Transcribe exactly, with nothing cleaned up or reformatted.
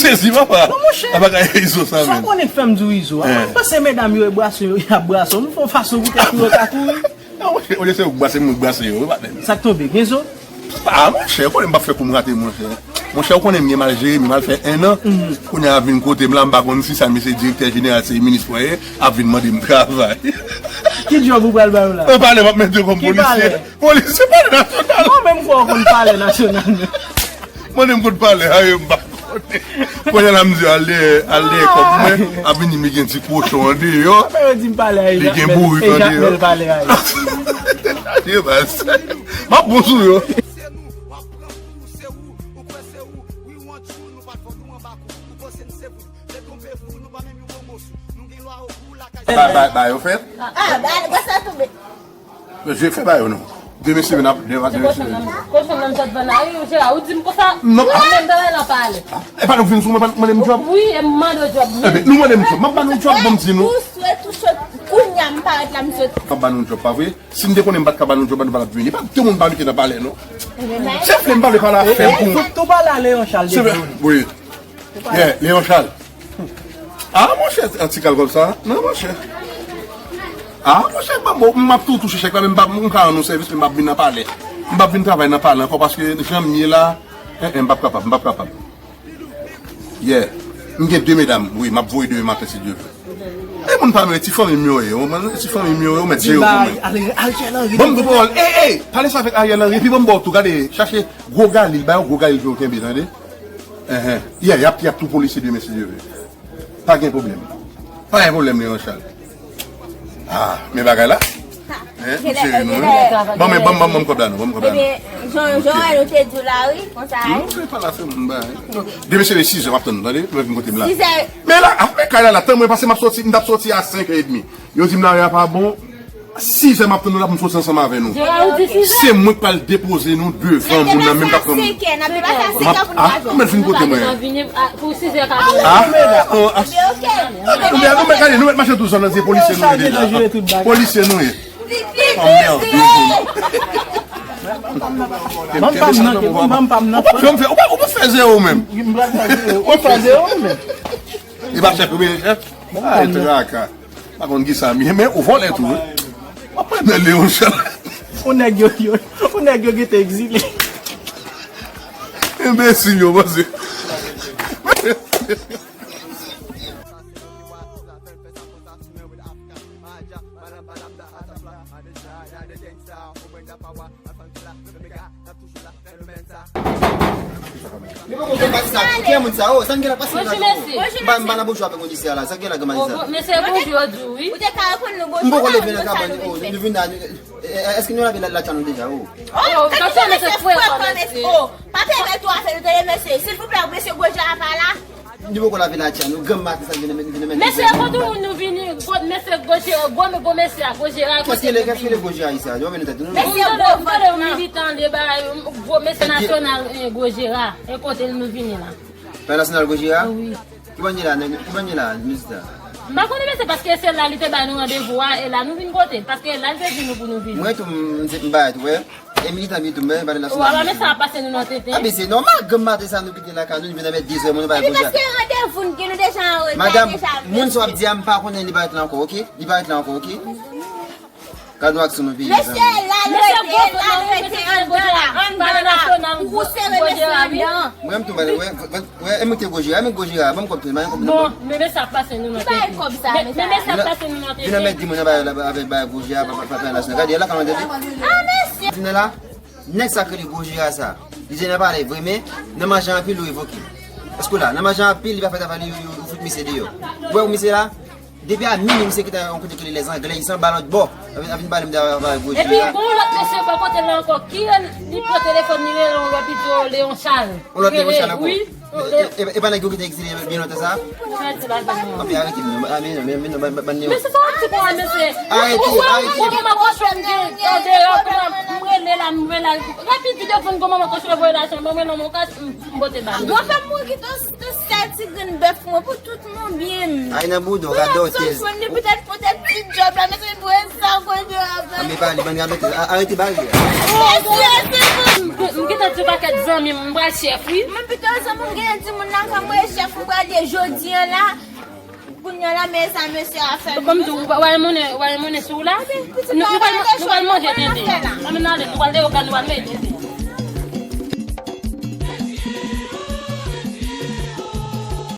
Sezi papa. Non, monchè. A bagay Izo sa menm. Sa w konnen k fè m di w Izo a? Mwen panse medam yo e brase yo, y ap brase w. Nou fè yon fason pou tèt nou yo ka kouri. Non, monchè, olye se ou k brase m, mwen k brase yo, wi, patnè m. Sa k tonbe? Gen zo? Ah, monchè, ou konnen m p ap fè kou m rate, monchè. Monchè, ou konnen m gen mal jere, m mal fè en an. Kounye a ap vin kote m la, m pa konn si sa misye direktè jeneral, se minis fwaye, ap vin mande m travay. Ki djòb ou pral ba yo la? Nan palè, m ap mete yo kòm polisye. Ki palè? Polisye, palè nasyonal. Mwen menm kwè w konn palè nasyonal menm. Mande m kot palè a ye, m pa konnen. Kounye a la m di al dèyè, al dèyè kòb mwen, ap vin di m li gen ti kochon andeyò. Apre yo di m palè a ye, li gen bourik andeyò. Palè a ye. Chaje baz. M ap bon sou yo. Ba, ba, ba yo fèt. Ah, ba, ba sa tonbe. Mesye, fè ba yo non. Demen se vin ap, demen se vin. Kochon nan sot vann la, wi, Jera, ou di m konsa. Non. Mwen menm dèyè nan palè. E pa nou vin sou mwen, pa nou mande m djòb. Wi, e m mande w djòb. Ebyen, nou mande m djòb. M ap ba nou djòb, ban m di nou. Ou swet, ou swet. Kounye a m parèt la, m swet. M ap ba nou djòb, pa vre? Si m te konnen m pa t ka ba nou djòb, nou pa t ap vini. E pa tout moun pa mete nan palè, non. Se vle m pa vle pale afè pou. Tou pale a Leon Charles de Bruno. Wi. Yeah, Leon Charles. Ah, monchè, an ti kal kòb sa. Non, monchè. Ah, monchè, ban m, m ap tou touche chèk la, men m p ap, m ka rann nou sèvis, men m ap vin nan palè. M p ap vin travay nan palè ankò, paske jan m ye la, en, en, m p ap kapab, m p ap kapab. Yeah. M gen de medam, wi, m ap voye demen maten, si Dye vle. E moun pa nou, e ti fanmi m yo ye, ou konprann? E ti fanmi m yo ye, ou mèt jere yo pou mwen. Bon, m gen pawòl. Ey, ey, pale sa avèk Ariel Henry, epi ban m ba w tou, gade, chache gwo galil, ba yo gwo galil pou yo kenbe, tande? Enhen. Yeah, y ap, y ap tou polisye demen, si Dye vle. Pa gen pwoblèm. Pa gen pwoblèm, Leon Charles. Ah, men bagay la. Hein, m sere nou, hein. Ban mwen, ban m, ban m, ban m kòb la non, ban m kòb la non. Ebyen, jan, jan nou te di w la, wi, konsa, wi. Non, se pa la, se moun bagay. Demen se sizè, m ap tann nou, tande? Lè vin kote m la. Sizè. Men la, ap men kay la, la, tann mwen, paske m ap soti, m t ap soti a senk è edmi. Yo di m la, y a pa bon. Sizè m ap tann nou la pou m soti ansanm avè nou. Jera, ou di sizè? Se mwen k pral depoze nou devan moun nan menm k ap pran. N ap depase a senk è, n ap depase a senk è pou nou pa jwenn. Ah, ou mèt vin kote mwen. Pou sizè ka bon. Ah, oh, ah. Ebyen, oke. Nou mèt, nou mèt gade, nou mèt mache tou zòn nan, se polisye nou ye la. Polisye nou ye. Anmède. Ban m pa m nan, ban m pa m nan. Ou pa fè, ou pa, ou pa fè zewo menm. Ou pa fè zewo menm. E pa chèf, ou byen chèf? Ay, traka. Pa konn kisa m ye, men ou vòlè tou, wi. W ap pran nan Leon Charles. Ou nèg yo, yo, ou nèg yo gentan egzile. Enbesil yo, panse. Li poko konn pati sa. Ki moun sa? Oh, sa n gen la pase la? Bonjou, mesye. M pa, m pa nan bonjou avèk kondisè a la. Sa n gen la, granmadi sa? Mesye, bonjou, yo di w, wi. Ou te ka reponn nou bonjou. M poko leve nan kabann. Oh, nou vin la, nou, eh, eh, èske nou lave la, la tchan nou deja? Oh. Oh, sa se frè pa, mesye. Oh, pa pèmèt ou afè nou tande, mesye. Silvouplè, mesye Gojè a pa la. Nou poko lave la tchan nou, granm maten sa vin nan men, vin nan men. Mesye, kote moun nou vini, kote mesye Gojè, gwo, gwo mesye a, Gojè a, kote nou vini? Kès ki le, kès ki le Gojè a sa? Yo vin tèt nou. Mesye gwo vant nan. Militan de bagay, gwo mesye nasyonal, eh, Gojè a, e kote nou vini la? Pè nasyonal Gojè a? Wi. Ki ban ye la, ki ban ye la, minis la? M pa konnen mesye, paske se la li te bay nou randevou a, e la nou vin kote, paske la li te di nou pou nou vini. Mwen tou, m, m, m bay tou, wè. E militan vin tou, men, pale nasyonal. Ou pa wè sa ap pase nou nan tenten? Ah, men se nòmal, granm maten sa nou kite lakay nou, nou vin nan men dezè moun, nou pa Epi Gojè. Paske randevou n gen nou deja an reta deja. Madam, moun sa w ap di a, m pa konnen li pa ret la ankò, oke? Li pa ret la ankò, oke? Gad nou aksyon nou peyi sa. Mesye, la l rete, la l rete, anndan la, anndan la. Pou sere mesye anndan. Mwen, m tou pale, wè, wè, wè, e mwen te Gojè a, e mwen Gojè a, ban m kòb tou, ban m kòb. Non, men, men sa ap pase nou nan tenten. Ki bay kòb sa, men sa? Men, men sa ap pase nou nan tenten. Vin nan mèt di moun nan ba yo la, avèk bay Gojè a, pa, pa, pa, pa, la, gade, la, kòman te di? Ah, mesye. Vin la. Nèg sa k rele Gojè a sa, li te nan palè vre, men nan manje anpil, yo revoke l. Èske w la? Nan manje anpil, li pa fè travay li, yo, yo, yo fout misye deyò. Ou wè misye la? Depi a mini, misye kite yon kote ki rele Lèzanglè, li sanba lòt bò. Ap vin, ap vin pale m de travay Gojè a. Epi, gon lòt mesye bò kote l la ankò, ki li pran telefòn li rele yon lòt pito Leon Charles. Yon lòt Leon Charles ankò? Wi. E, e, e pa nèg yo ki te egzile byen lontan sa? Anpi arete m non, a, men non, men, men non, ban, ban, ban, ban. Mesye, sa w ap di pou mwen, mesye? Arete, arete. Ou wè, ou wè kòman kochon m gen deyò, kòman m rele la, m rele la. Rapid videyo fon kòman kochon voye lajan, ban mwen non, mon kach, m, m pote ba li. Bon, fè m mouri tou, tou sèl ti grenn bèf mwen pou tout mon byen m. Ay, nan boudon, gade otèl. Pou tèt, pou tèt ti djòb la, mesye, dwe sa, Gojè a fè. Anpi pa li, ban gade otèl. A, arete bari a. Mesye, se bon. M, m gentan Sou pakèt zanmi m, m pral chèf, wi. Mwen pito zanmi m genyen timoun nan, kòm mwen chèf, m pral ye jodi an la. Kounye a la, mezanmi, mesye a fè. Kòm di, w pa wè monnen, w pa wè monnen sou la, wi. Nou, nou pral, nou pral manje tenten. Ann ale, nou pral deyò, nou pral manje tenten.